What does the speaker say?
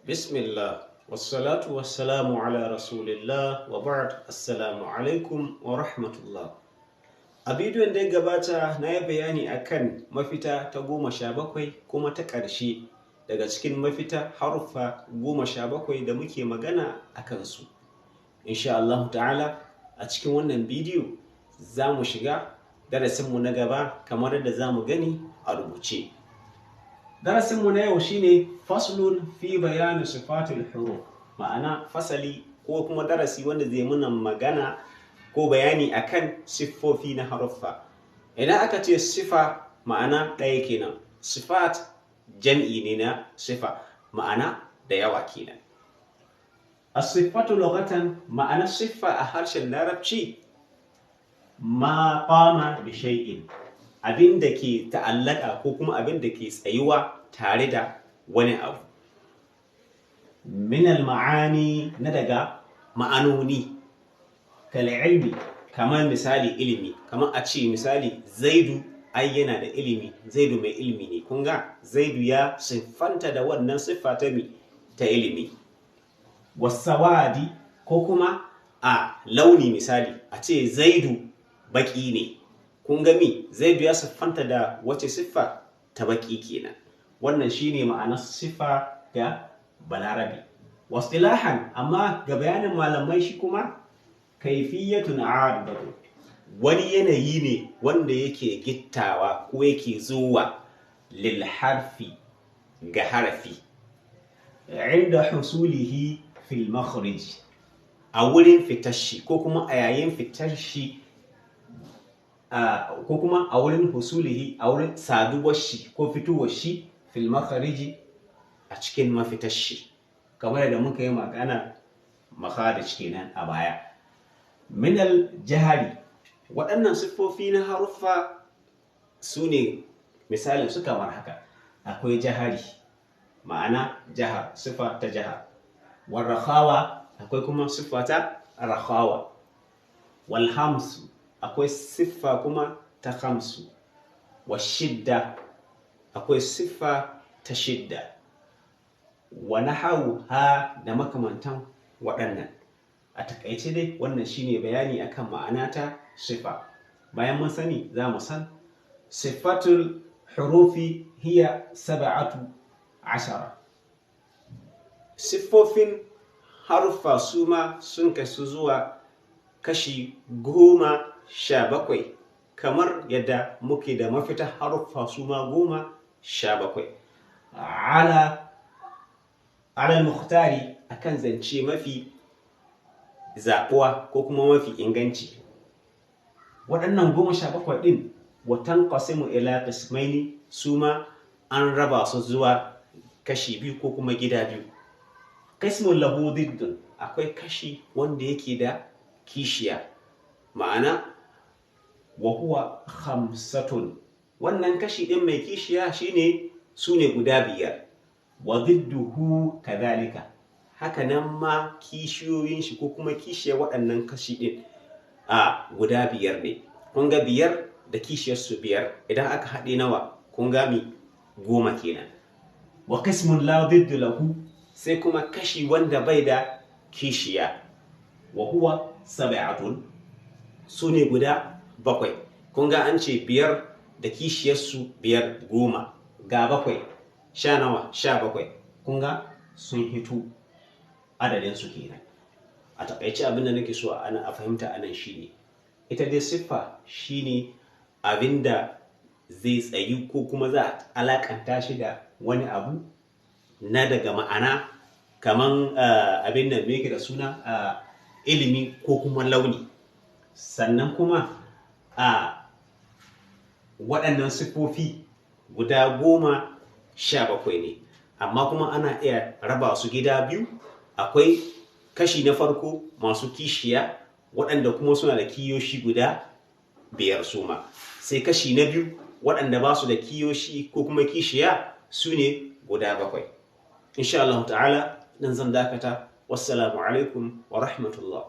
Bismillah, wassalatu wassalamu ala rasulillah wa ba'd, assalamu alaikum wa rahmatullah. A bidiyon da ya gabata na yi bayani akan mafita ta 17 kuma ta ƙarshe daga cikin mafita haruffa 17 da muke magana a kansu. Insha Allah ta'ala, a cikin wannan bidiyo za mu shiga darasinmu na gaba kamar yadda za mu gani a rubuce. Darasinmu na yau shine faslun fi bayani sifatul huruf, ma'ana fasali ko kuma darasi wanda zai muna magana ko bayani akan siffofi na haruffa. Idan aka ce sifa, ma'ana ɗaya kenan. Sifat jam'i ne na sifa, ma'ana da yawa kenan. As-sifatu lughatan, ma'ana siffa a harshen Larabci, ma qama bi shay'in, abin da ke ta'allaka ko kuma abin da ke tsayuwa tare da wani abu. Min al-ma'ani, na daga ma'anoni, kal ilmi, kamar misali ilimi, kamar a ce misali Zaidu ai yana da ilimi, Zaidu mai ilimi ne. Kun ga Zaidu ya siffanta da wannan siffa ta mi ta ilimi. Wasawadi, ko kuma a launi, misali a ce Zaidu baki ne. Kun ga mi Zaidu ya siffanta da wace siffa ta baki kenan. Wannan shine ma'anar siffa ga Balarabe. Wasilahan, amma ga bayanin malamai shi kuma, kaifiyatun aridatu, wani yanayi ne wanda yake gittawa ko yake zuwa lil harfi, ga harafi, inda husulihi fil makhrij, a wurin fitar shi ko kuma a yayin fitar shi, ko kuma a wurin husulihi, a wurin saduwar shi ko fitowar shi, fil makhariji, a cikin mafitar shi, kamar da muka yi magana makharij kenan a baya. Minal jahari, waɗannan siffofi na haruffa su ne misalin su kamar haka: akwai jahari, ma'ana jahar, siffa ta jahar; warrakhawa, akwai kuma siffa ta rakhawa; walhamsu, akwai siffa kuma ta hamsu; wa shidda, akwai siffa ta shidda; wa nahawu ha, da makamantan waɗannan. A takaice dai wannan shine bayani akan ma'ana ta sifa. Bayan mun sani, za mu san sifatul hurufi hiya 17. Siffofin haruffa su ma sun kasu zuwa kashi 17, kamar yadda muke da mafita haruffa su ma 17. Ala muhtari, akan zance mafi zaɓuwa ko kuma mafi inganci, waɗannan 17 ɗin, watan qasimu ila qismaini, su ma an raba su zuwa kashi biyu ko kuma gida biyu. Qismun lahu diddun, akwai kashi wanda yake da kishiya, ma'ana wa huwa khamsatun. Wannan kashi ɗin mai kishiya shine su ne guda biyar. Wa didduhu kadhalika, haka nan ma kishiyoyin shi ko kuma kishiyar waɗannan kashi ɗin a guda biyar ne. Kun ga biyar da kishiyar su biyar, idan aka haɗe nawa? Kun ga mi 10 kenan. Wa qismun la diddu lahu, sai kuma kashi wanda bai da kishiya, wa huwa sab'atun, su ne guda bakwai. Kun ga an ce biyar da kishiyar su biyar, 10, ga bakwai, sha nawa? 17. Kun ga sun hito adadin su kenan. A takaice, abin da nake so a fahimta anan shine, ita dai siffa shine abin da zai tsayu ko kuma za a alakanta shi da wani abu na daga ma'ana, kaman abin da me yake da suna, ilimi ko kuma launi. Sannan kuma a waɗannan siffofi guda 17 ne, amma kuma ana iya raba su gida biyu. Akwai kashi na farko masu kishiya, waɗanda kuma suna da kiyoshi guda biyar su ma. Sai kashi na biyu, waɗanda ba su da kiyoshi ko kuma kishiya, su ne guda bakwai. Insha Allah ta'ala, nan zan dakata. Wassalamu alaikum wa rahmatullah.